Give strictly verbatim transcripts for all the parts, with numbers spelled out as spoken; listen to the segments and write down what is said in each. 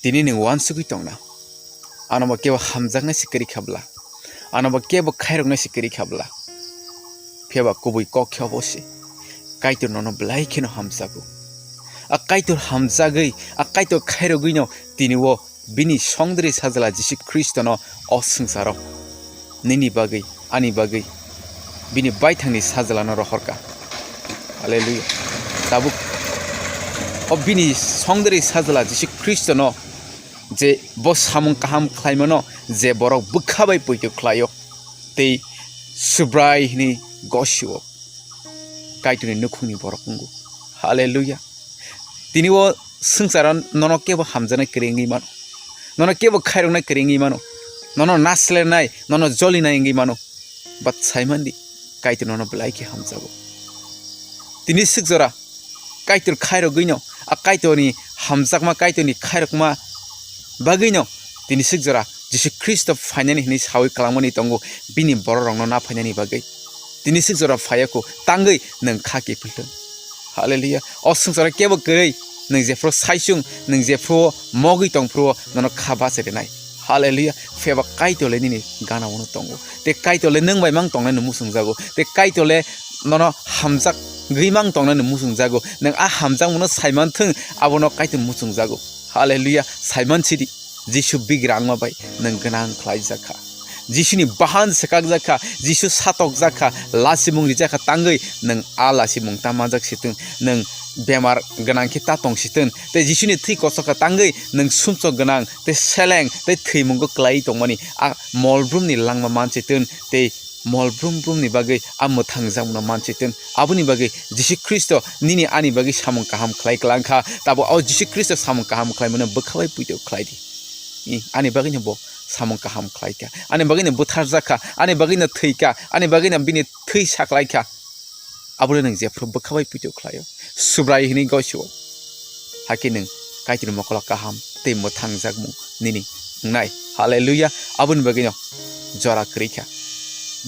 Tini nwng uansugwi tongna? Ano bo kebo hamjaknai se kwrwi kha bla? Ano bo kebo khairoknai se kwrwi kha bla? Phiya ba kubui kok khe obo se, Kaitor nono belai kheno hamjago. A Kaitor hamjagwi, a Kaitor khairogwino tini o bini songdri sajla Jisu Khristono o swngcharo nini bagwi, ani bagwi bini baithangni sajlano rohorkha. Haleluya. Tabuk o bini songdri sajla Jisu Khristono je bo samung kaham khlaimano, je borok bwkha bai poito khlaio tei Subrai hwnwi gosio, Kaitorni nukhungni borok wngo. Haleluya. Tini o swngcharo nono kebo hamjaknai kwrwi wngwi mano, nono kebo khairoknai kwrwi wngwi mano, nono naslernai, nono jolinai wngwi mano. But saimandi, Kaitor nono belai khe hamjago. Tini swk jora Kaitor khairogwino, a Kaitorni hamjakma, Kaitorni khairokma bagwino tini swk jora Jisu Khristo phainani hwnwi sawi kwlangmani tongo, bini bororokno na phainani bagwi. Tini swk jora phaiya kho, tangwi nwng kha kiphil thung. Haleluya. O swngcharo kebo kwrwi, nwng jephru saisung, nwng jephru mogwi tongphru, nono kha bacharinai. Haleluya. Phiya ba Kaitor le nini gana-o no tongo. Tei Kaitor le nwng bai mang tongnai no muchungjago. Tei Kaitor le nono hamjak gwi mang tongnai no muchungjago. Nwng a hamjakmano saiman thung, abono Kaitor muchungjago. Haleluya. Saiman sidi, Jisu bigrangma bai nwng gwnang khlaijakha. Jisuni bahan swkakjakha, Jisu satokjakha, lasimung rijakha, tangwi nwng a lasimung ta manjak sitwng, nwng bemar gwnang khe ta tong sitwng, tei Jisuni thwi kochokha, tangwi nwng sumsok gwnang, tei seleng, tei thwimungo klaiwi tongmani a molbrumni langma man sitwng, tei molbrum brumni bagwi a mwthangjakmano man sitwng. Aboni bagwi Jisu Khristo nini ani bagwi samung kaham khlai kwlangkha, tabo o Jisu Khristo samung kaham khlaimano bwkha bai poito khlai di. I, ani bagwino bo samung kaham khlaikha, ani bagwino butharjakha, ani bagwino thwikha, ani bagwino bini thwi saklaikha. Abono nwng jephru bwkha bai poito khlaio, Subrai hwnwi gosio, hakhe nwng Kaitorni mokolo kaham tei mwthangjakmung nini wngnai. Haleluya. Aboni bagwino jora kwrwikha.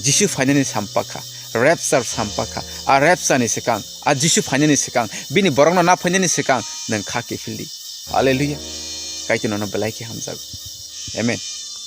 Jisu phainani sampakha, rapture sampakha. A rapture ni swkang, a Jisu phainani swkang, bini borokno na phainani swkang nwng kha kiphil di. Haleluya. Kaitor nono belai khe hamjago. Amen.